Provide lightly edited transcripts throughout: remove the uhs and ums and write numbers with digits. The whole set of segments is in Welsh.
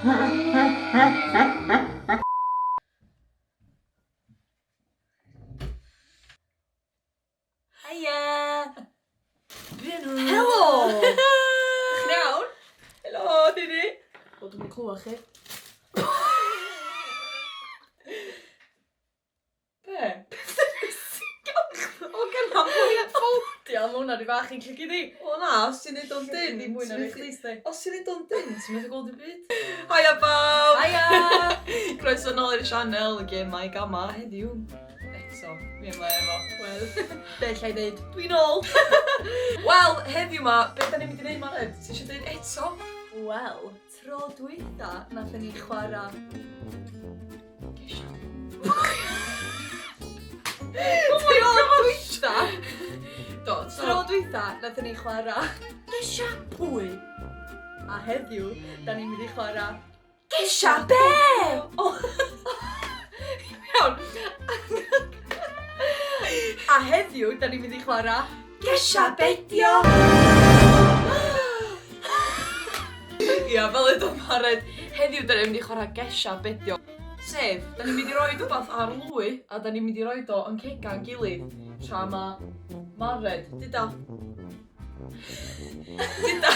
Haia! Helo! Chi'n iawn? Helo, Didi! Wel, dwi'm yn clywed chi. Be? O, gen am fwy o Ffoldio, mae hwnna rhy fach i'n llygid i. O na, os ti'n neud o'n dyn... Ddim mwy na fi chdi, sti. Os ti'n neud o'n dyn, ti'n methu gweld dim byd. Haia bawb! Haia! Croeso nôl i'r sianel, Gemau Gama heddiw. Eto, fi yma efo. Wel, be alla i ddeud? Dwi'n ôl! Wel, heddiw ma, be da ni'n mynd i wneud, Mared? Ti eisiau dweud eto? Wel, tro dwytha, nathon ni chwarae... Gesio. Oh my Tro gosh! dwytha! Do, so... Tro dwytha, nathon ni chwarae... Gesio pwy? A heddiw, da ni'n mynd i chwarae... Gesio be? O! Iawn. A heddiw, da ni'n mynd i chwarae... Gesio bedio! Ia, fel ydw Mared, heddiw da ni'n mynd i chwarae Gesio bedio. Sef, da ni'n mynd i roi rhywbeth ar lwy, a da ni'n mynd i roid o yn cega'n gilydd, tra ma Mared, dyda. Dyda.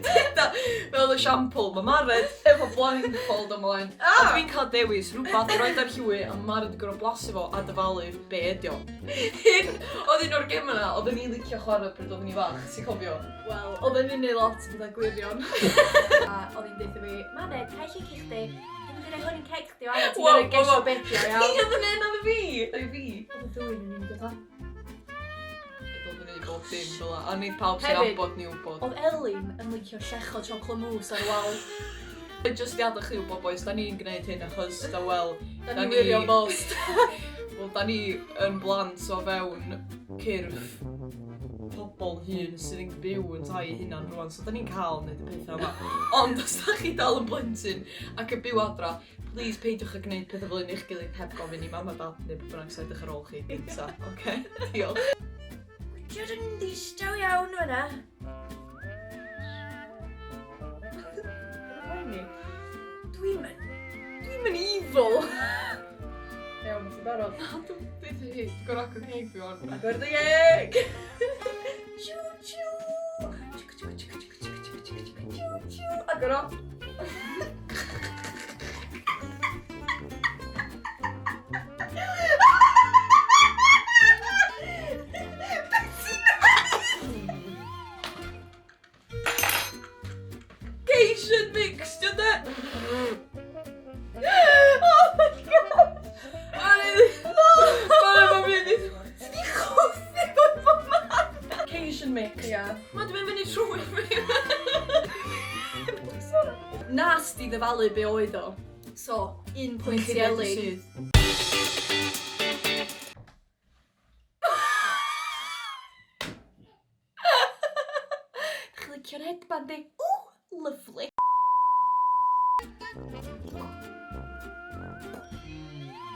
Dyda. Fel esiampl, mae Mared efo blindfold ymlaen. Ah! A dwi'n cael dewis rhywbeth i roed ar llwy, a mae Mared yn gorfod blasu fo a dyfalu be ydi o. Hyn oedd un o'r gemau 'na oedden ni'n licio chwarae pryd oedden ni fach, ti'n cofio? Wel, oedden ni'n neud lot o bethau gwirion. A oedd hi'n deutha fi, Mared, paid llygcu chdi. Dwi'n mynd i roi hwn yn ceg chdi wan a ti'n gorfod gesio be 'di o, iawn? Chi oedd yn neud na fi! Ai fi? Oedd y ddwy yn mynd o Oedd yn neud bob dim fel 'a. A neith pawb sy'n nabod ni wybod. Oedd Elin yn licio llechod chocolate mousse ar y wal. Jyst i adael chi wybod bois, da ni'n gwneud hyn achos da wel... Da ni'n wirion bost. Wel, da ni yn blant o fewn cyrff pobl hŷn sydd yn byw yn tai eu hunan rwan, so da ni'n cael wneud y pethau yma. Ond os da chi dal yn blentyn ac yn byw adra, Plîs peidiwch â gwneud pethau fel hyn i'ch gilydd heb gofyn i mam a dad neu pwy bynnag sy'n edrych ar ôl chi gynta, oce? Diolch. Richard yn ddistaw iawn fan'na. Dwi'm yn... Dwi'm yn evil! Iawn, ti'n barod? Na, dwi'n dweud hi, dwi'n gorfod agor ceg fi wan. Agor dy geg! Chiw chiw! Chiw chiw chiw chiw chiw chiw chiw chiw chiw! Agor o! Cajun mix, di o de? Oh my gosh! Mae'n mynd i... Ti di chwythu fo bob man! Cajun mix. Ia. Mae di mynd fyny trwy fi. Nasty ddyfalu be oedd o. So, un pwynt i Elin. Dach chi'n licio'r headband di? Ww, lyfli.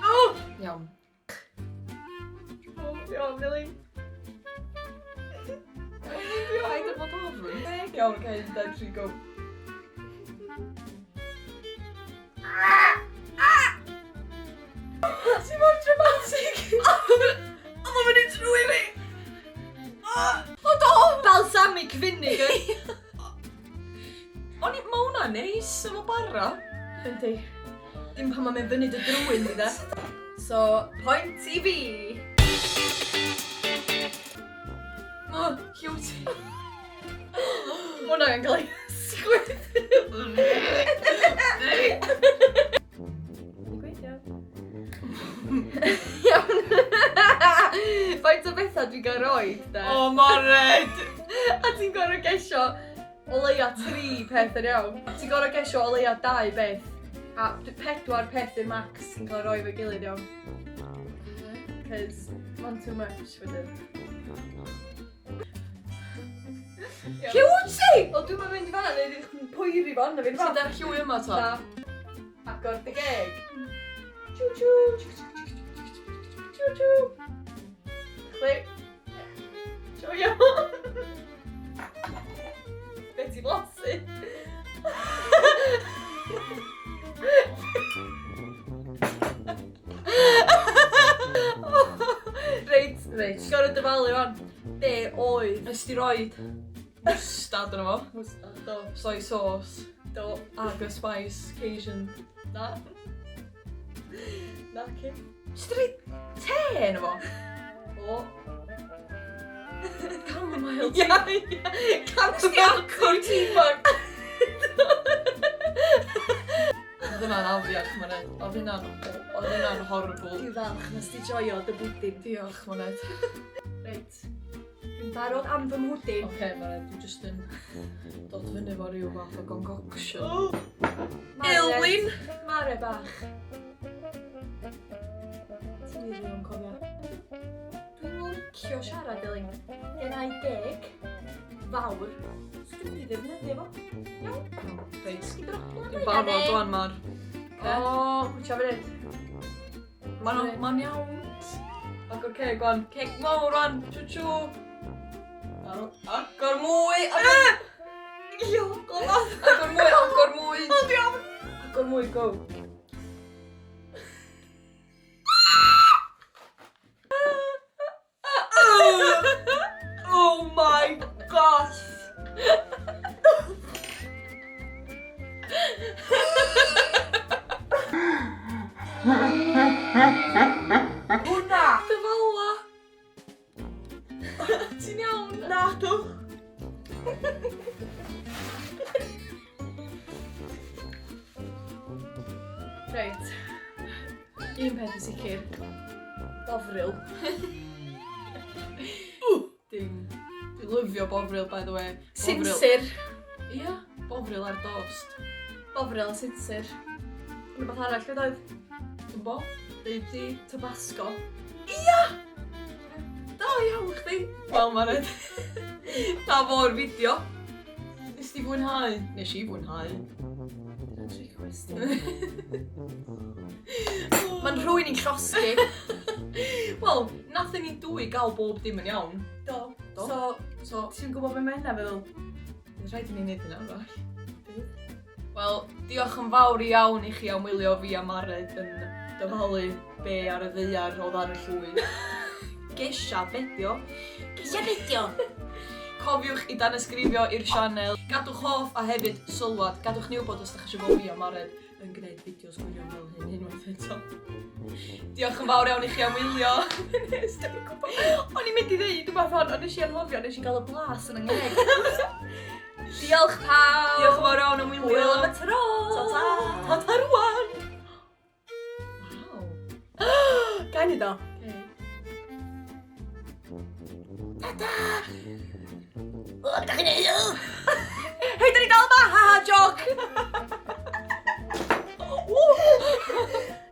Oh! Iawn. O, iawn, Elin. Paid â bod ofn. Iawn, oce, 1, 2, 3, go. Ti mor dramatic! Ond mae'n mynd trwy fi! O do! Balsamic vinegar! O'n i, mae hwnna'n neis efo bara. Yndi. Dim pan mae'n mynd fyny dy drwyn di de. So, point i fi! O, cute. Mae hwnna'n cael ei sgwyd. Gweithio. Iawn. Faint o bethau dwi'n gael roed, de? O, Mared! A ti'n gorfod gesio o leia tri peth yn iawn. Ti'n gorfod gesio o leia dau beth. A pedwar peth i'r max ti'n cael roi efo'i gilydd iawn. Cos mae'n too much wedyn. Lle wyt ti? O, dwi'm yn mynd i fan'na, neu ddech chi'n poeri fo arno fi. Ti dar llwy yma to? Na. Agor dy geg. Chw chw, chw chw chw chw chw chw. Chdi. Joio. Be ti blasu? dyfalu wan. Be oedd? Nes ti roid mwstad yno fo? Mwstad, do. Soy sauce. Do. Ag y spice Cajun. Na. Na, ci. Nes ti roid te yno fo? O. Chamomile tea. Ia, ia. Nes ti agor tea bag? Oedd hwnna'n afiach, Mared. Oedd hynna'n... Oedd hynna'n horrible. Dwi'n falch nes ti joio dy bwdin. Diolch, Mared. Reit. Dwi'n barod am fy mhwdin. Oce, Mared, dwi jyst yn dod fyny efo rhyw fath o concoction. Mared. Elin! Mare bach. Ti'n wir yn cofio. Dwi'n licio siarad, Elin. Gen i geg fawr. So dwi'n mynd i ddefnyddio fo. Iawn? Reit. Sgin broblem Dwi'n barod wan, Mar. O, gwtio fan hyn. Mae'n ma iawn. Agor ceg wan. Ceg mawr wan. Chw chw. Agor mwy. Agor... Io, Agor mwy, agor mwy. O, diolch. Agor mwy, go. Oh my gosh! Hwna! Dyfala! Ti'n iawn? Na, dw. Reit. Un peth yn sicr. Bovril. Dim. Dwi'n lyfio bovril, by the way. Bovril. Sinsir. Ia, bovril ar dost. Bovril a sinsir. Rhywbeth arall beth oedd? Dwi'n bo? Deud ti? Tabasco. Da iawn chdi. Wel, Mared. Da fo'r fideo. Nes ti fwynhau? Nes i fwynhau. Dyna'n trick question. Mae'n rhywun i'n llosgi. Wel, nathon ni dwy gael bob dim yn iawn. Do. Do. So, So, ti'n gwybod beth mae hynna feddwl? Bydd rhaid i ni wneud hynna arall. Wel, diolch yn fawr iawn i chi am wylio fi a Mared yn dyfalu be ar y ddaear oedd ar y llwy. Gesia bedio. Gesia fideo. Cofiwch i danysgrifio i'r sianel. Gadwch hoff a hefyd sylwad. Gadwch ni wybod os ydych chi eisiau gweld fi a Mared yn gwneud fideos gwirion fel hyn unwaith eto. Diolch yn fawr iawn i chi am wylio. Nes dwi'n gwybod. O'n i'n mynd i ddeud rhywbeth ond nes i anghofio, nes i gael y blas yn yng ngheg. Diolch pawb! Diolch yn fawr iawn am wylio. Hwyl am y tro! Ta-ta! Ta-ta rwan! Waw. Ga i neud o? Okay. O, beth ydych chi'n neud? Hei, da ni dal yma! Ha ha, joc!